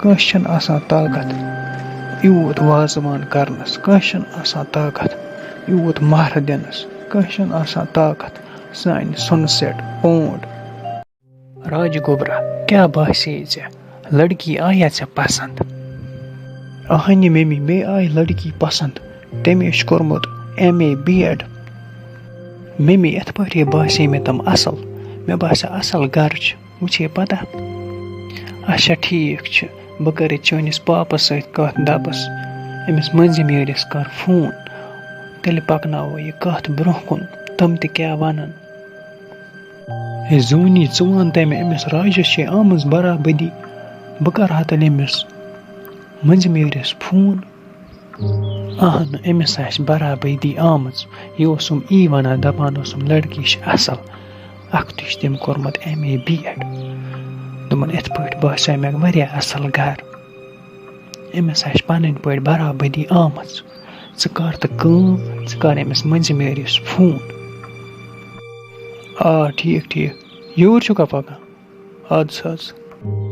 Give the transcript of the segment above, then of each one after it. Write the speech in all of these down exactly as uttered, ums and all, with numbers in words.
کٲنٛسہِ چھَنہٕ آسان طاقت یوٗت وازوان کرنَس، کٲنٛسہِ چھَنہٕ آسان طاقت یوٗت مہرٕ دِنَس، کٲنٛسہِ چھَنہٕ آسان طاقت سانہِ سۄنہٕ سٮ۪ٹ پونٛڈ۔ راج گوٚبرا، کیٛاہ باسے ژےٚ؟ لڑکی آیا ژےٚ پسنٛد؟ اہنہِ ممی، مےٚ آیہِ لڑکی پسنٛد۔ تٔمۍ چھُ کوٚرمُت M A B Ed. Mummy, یِتھ پٲٹھۍ باسے مےٚ تِم اصل، مےٚ باسیو اصل گرٕ چھُ۔ وٕچھے پتہ۔ اچھا، ٹھیٖک چھُ، بہٕ کرٕ چٲنِس پاپس سۭتۍ کتھ، دپس أمِس مٔنٛزِم یٲرِس کر فون، تیٚلہِ پکناوو یہِ کتھ برونٛہہ کُن، تِم تہِ کیٛاہ ونن۔ ہے زوٗنی، ژٕ وَن تٔمۍ، أمِس راجَس چھے آمٕژ برابٔدی۔ بہٕ کَرٕ ہا تیٚلہِ أمِس مٔنٛزِم یٲرِس فون۔ اَہَن، أمِس آسہِ برابٔدی آمٕژ۔ یہِ اوسُم یی وَنان، دَپان اوسُم، لٔڑکی چھِ اَصٕل۔ اَکھتُے چھِ تٔمۍ کوٚرمُت ایم اے بی ایڈ۔ دوٚپُن، یِتھ پٲٹھۍ باسیو مےٚ واریاہ اَصٕل گَرٕ۔ أمِس آسہِ پَنٕنۍ پٲٹھۍ برابٔدی آمٕژ۔ ژٕ کر تہٕ کٲم، ژٕ کر أمِس مٔنٛزِم یٲرِس فون۔ آ، ٹھیٖک، ٹھیٖک۔ یوٗرۍ چھُکھا پکان؟ اَدٕ سا، اَدٕ سا۔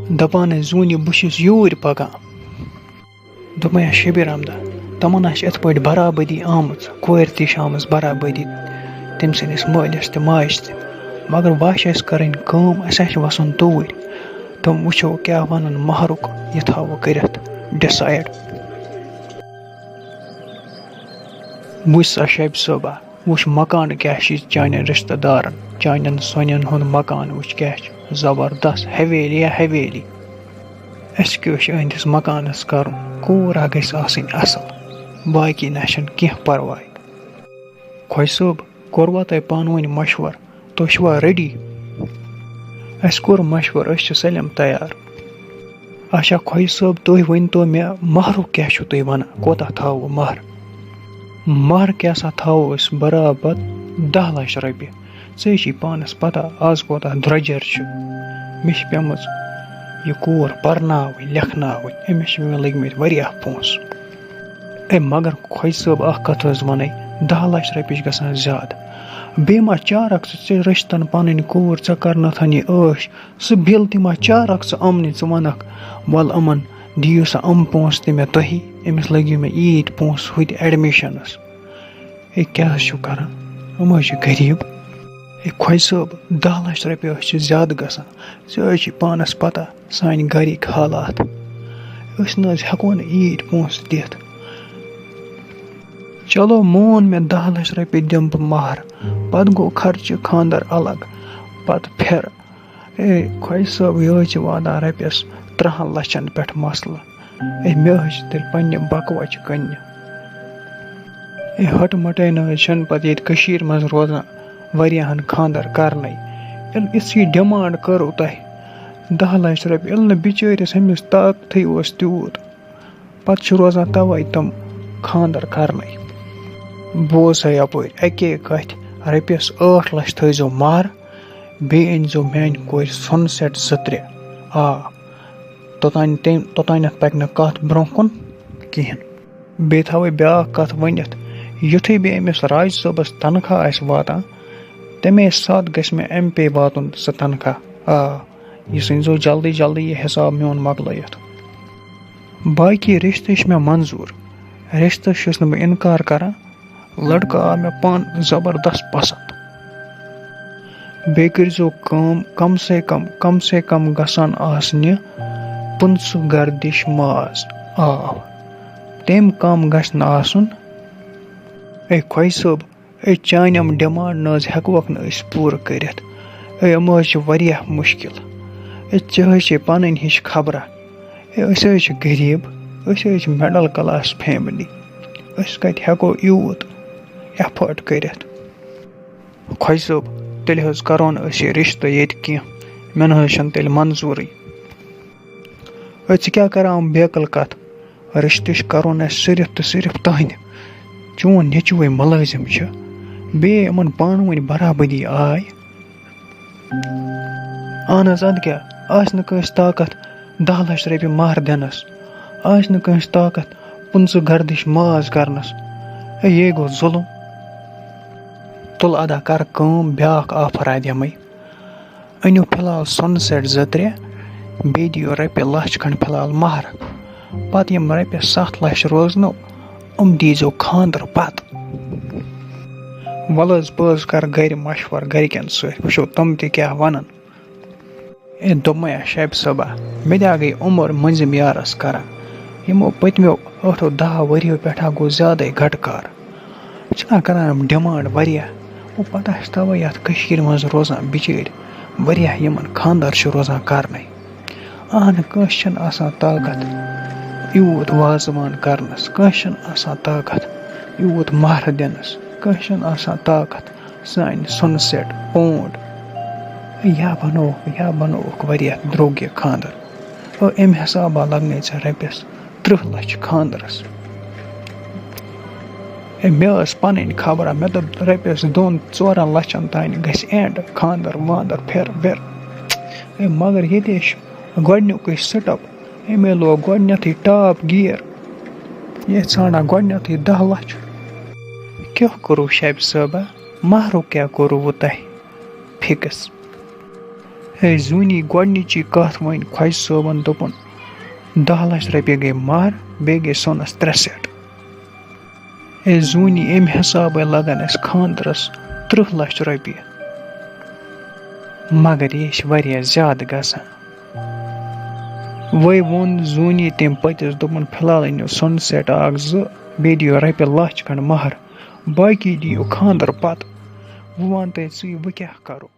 دَپان ٲسۍ زوٗنہِ، بہٕ چھُس یوٗرۍ پکان۔ دوٚپمَے، ہا شبیر احمدہ، تِمَن آسہِ یِتھ پٲٹھۍ برابٔدی آمٕژ، کورِ تہِ چھِ آمٕژ برابٔدی، تٔمۍ سٕنٛدِس مٲلِس تہِ ماجہِ تہِ۔ مگر وۄنۍ چھِ اَسہِ کَرٕنۍ کٲم، اَسہِ آسہِ وَسُن توٗرۍ۔ تِم وٕچھو کیٛاہ وَنَن مَہرُک، یہِ تھاوو کٔرِتھ ڈِسایڈ۔ وٕچھ سا شبِ صٲبہ، وٕچھ مکانہٕ کیٛاہ چھِ چانٮ۪ن رِشتہٕ دارَن، چانٮ۪ن سۄنٮ۪ن ہُنٛد مکانہٕ وٕچھ کیٛاہ چھُ، زبردست حویلی یا حویلی۔ اَسہِ کیٛاہ چھُ أہٕنٛدِس مکانَس کَرُن؟ کوٗر اَکھ گژھِ آسٕنۍ اَصٕل، باقی نہ چھُنہٕ کینٛہہ پَرواے۔ خۄجہِ صٲب، کوٚروا تۄہہِ پانہٕ ؤنۍ مَشوَر؟ تُہۍ چھِوا ریڈی؟ اَسہِ کوٚر مَشوَر، أسۍ چھِ سٲلِم تیار۔ اچھا خۄجہِ صٲب، تُہۍ ؤنۍ تو مےٚ، مَہرُک کیٛاہ چھُو تُہۍ وَنان؟ کوتاہ تھاوو مَہر؟ مَہر کیٛاہ سا تھاوو أسۍ؟ برابر دَہ لَچھ رۄپیہِ۔ ژےٚ چھِی پانَس پَتہ آز کوتاہ درٛۄجَر چھُ۔ مےٚ چھِ پیٚمٕژ یہِ کوٗر پَرناوٕنۍ، لیکھناوٕنۍ، أمِس چھِ مےٚ لٔگۍ مٕتۍ واریاہ پونٛسہٕ۔ اے مگر خۄجہِ صٲب، اَکھ کَتھ حظ وَنَے، دَہ لَچھ رۄپیہِ چھِ گژھان زیادٕ۔ بیٚیہِ ما چارَکھ ژٕ، ژےٚ رٔچھتَن پَنٕنۍ کوٗر، ژےٚ کَرنَتھَن یہِ عٲش، سُہ بِل تہِ ما چارَکھ ژٕ یِمنٕے، ژٕ وَنَکھ، وَلہٕ یِمَن دِیِو سا یِم پونٛسہٕ تہِ مےٚ تُہی، أمِس لٔگِو مےٚ ییٖتۍ پونٛسہٕ ہُتہِ ایڈمِشَنَس۔ ہے کیٛاہ حظ چھُو کَران؟ یِم حظ چھِ غریٖب۔ ہے خۄجہِ صٲب، دَہ لَچھ رۄپیہِ حظ چھِ زیادٕ گژھان، ژےٚ حظ چھِ پانَس پَتہ۔ سانہِ گَرِکۍ حالات۔ أسۍ نہ حظ ہٮ۪کو نہٕ ییٖتۍ پونٛسہٕ دِتھ۔ چلو، مون مےٚ، دَہ لَچھ رۄپیہِ دِمہٕ بہٕ مَہر، پَتہٕ گوٚو خرچہٕ، خانٛدر الگ، پَتہٕ پھِرٕ۔ اے خۄجہِ صٲب، یہِ حظ چھِ واتان رۄپیَس تٕرٛہَن لَچھَن پٮ۪ٹھ مسلہٕ۔ اے مےٚ حظ چھِ تیٚلہِ پنٛنہِ بَکوَچہِ کٕننہِ۔ اے ہَٹہٕ مَٹَے نہ حظ چھَنہٕ پَتہٕ ییٚتہِ کٔشیٖرِ منٛز روزان واریاہَن خانٛدر کَرنَے۔ ییٚلہِ یِژھٕے ڈِمانٛڈ کٔرٕو تۄہہِ، دَہ لَچھ رۄپیہِ، ییٚلہِ نہٕ بِچٲرِس ہُمِس طاقتھٕے اوس تیوٗت، پَتہٕ چھِ روزان تَوَے تِم خانٛدر کَرنَے۔ بوز سا یَپٲرۍ اَکے کَتھِ، رۄپیَس ٲٹھ لَچھ تھٲیزیو مَہر، بیٚیہِ أنۍزیو میٛانہِ کورِ سۄنہٕ سٮ۪ٹ زٕ ترٛےٚ۔ آ، توٚتام تٔمۍ، توٚتامَتھ پَکہِ نہٕ کَتھ برٛونٛہہ کُن کِہیٖنۍ۔ بیٚیہِ تھاوَے بیٛاکھ کَتھ ؤنِتھ، یُتھُے بیٚیہِ أمِس راج صٲبَس تنخواہ آسہِ واتان، تَمے ساتہٕ گژھِ مےٚ ایم پے واتُن سُہ تنخواہ۔ آ، یہِ ژھٕنۍزیو جلدی جلدی یہِ حساب میون مۄکلٲیِتھ۔ باقی رِشتہٕ چھِ مےٚ منظوٗر، رِشتَس چھُس نہٕ بہٕ اِنکار کران، لڑکہٕ آو مےٚ پانہٕ زبردست پسنٛد۔ بیٚیہِ کٔرۍزیو کٲم، کم سے کم، کم سے کم گژھن آسنہِ پٕنٛژٕہ گردِش ماز۔ آ، تَمہِ کم گژھِ نہٕ آسُن۔ اے خۄجہِ صٲب، اے چانۍ یِم ڈِمانٛڈ نہٕ حظ ہٮ۪کوکھ نہٕ أسۍ پوٗرٕ کٔرِتھ۔ اے یِم حظ چھِ واریاہ مُشکِل۔ اے ژےٚ حظ چھے پنٕنۍ ہِش خبرا۔ اے أسۍ حظ چھِ غریٖب، أسۍ حظ چھِ مِڈل کلاس فیملی۔ أسۍ کتہِ ہٮ۪کو یوٗت ایفٲرڈ کٔرِتھ؟ خۄجہِ صٲب، تیٚلہِ حظ کرو نہٕ أسۍ یہِ رِشتہٕ ییٚتہِ کینٛہہ، مےٚ نہٕ حظ چھَنہٕ تیٚلہِ منظوٗرٕے۔ اے ژٕ کیٛاہ کران یِم بیکٕل کتھ؟ رِشتہٕ چھِ کرُن اَسہِ صرف تہٕ صرف تُہنٛدِ۔ چون نیٚچوٗ وَے مُلٲزِم چھُ، بیٚیہِ یِمن پانہٕ ؤنۍ برابٔدی آے۔ اہن حظ، اَدٕ کیٛاہ؟ آسہِ نہٕ کٲنٛسہِ طاقت دَہ لَچھ رۄپیہِ مَہر دِنَس، آسہِ نہٕ کٲنٛسہِ طاقت پٕنٛژٕہ گردِش ماز کرنَس۔ ہے، یے گوٚو ظُلُم۔ تُل ادا، کر کٲم، بیٛاکھ آفر اَدِ یِمَے۔ أنِو فِلحال سۄنہٕ سٮ۪ٹ زٕ ترٛےٚ، بیٚیہِ دِیِو رۄپیہِ لَچھ کھنٛڈ فِلحال مَہر۔ پَتہٕ یِم رۄپیہِ سَتھ لَچھ روزنو، یِم دیٖزیو خانٛدرٕ پَتہٕ۔ وَلہٕ حظ، بہٕ حظ کَرٕ گَرِ مَشوَرٕ گَرِکٮ۪ن سۭتۍ، وٕچھو تِم تہِ کیٛاہ وَنَن۔ اے دوٚپمَے ہا شبِ صٲبہ، مےٚ تہِ ہا گٔے عمر مٔنٛزِم یارَس کَران۔ یِمو پٔتمیو ٲٹھو دَہو ؤرِیو پٮ۪ٹھ ہا گوٚو زیادَے گَٹہٕ کار۔ چھِنہ کَران یِم ڈِمانٛڈ واریاہ۔ وۄنۍ پَتہ چھِ تَوَے یَتھ کٔشیٖرِ منٛز روزان بِچٲرۍ واریاہ، یِمَن خانٛدر چھِ روزان کَرنَے۔ اہنہٕ، کٲنٛسہِ چھَنہٕ آسان طاقت یوٗت وازوان کَرنَس، کٲنٛسہِ چھَنہٕ آسان طاقت یوٗت مَہرٕ دِنَس، کٲنٛسہِ چھَنہٕ آسان طاقت سانہِ سۄنہٕ سٮ۪ٹ، پونٛڈ، یا بَنووُکھ، یا بَنووُکھ واریاہ درٛوٚگ یہِ خانٛدر۔ او، اَمہِ حسابہ لَگنَے ژےٚ رۄپیَس تٕرٛہ لَچھ خانٛدرَس۔ ہے، مےٚ ٲس پَنٕنۍ خبرا، مےٚ دوٚپ رۄپیَس دۄن ژورَن لَچھَن تانۍ گژھِ اٮ۪نٛڈ، خانٛدر وانٛدر پھِر وِر۔ ہے، مگر ییٚتے چھُ گۄڈٕنیُکُے سِٹَپ، أمۍ لوگ گۄڈٕنٮ۪تھٕے ٹاپ گِیَر، یہِ ژھانٛڈان گۄڈٕنٮ۪تھٕے دَہ لَچھ۔ کیٛاہ کوٚروٕ شبِ صٲبہ؟ مَہرُک کیٛاہ کوٚروٕ تۄہہِ فِکٕس؟ ہے زوٗنی، گۄڈٕنِچی کَتھ ؤنۍ خۄجہِ صٲبَن، دوٚپُن، دَہ لَچھ رۄپیہِ گٔے مَہر، بیٚیہِ گٔے سۄنَس ترٛےٚ سٮ۪ٹ۔ ہے زوٗنی، اَمہِ حسابَے لَگَن اَسہِ خانٛدرَس تٕرٛہ لَچھ رۄپیہِ۔ مگر یے چھِ واریاہ زیادٕ گژھان۔ وۄنۍ ووٚن زوٗنی تٔمۍ پٔتِس، دوٚپُن، فِلحال أنِو سۄنہٕ سٮ۪ٹ اَکھ زٕ، بیٚیہِ دِیِو رۄپیہِ لَچھ کھنٛڈ مَہر، باقی دِیِو خانٛدر پَتہٕ۔ وۄنۍ وَن تہٕ ژٕے، وۄنۍ کیٛاہ کَرو؟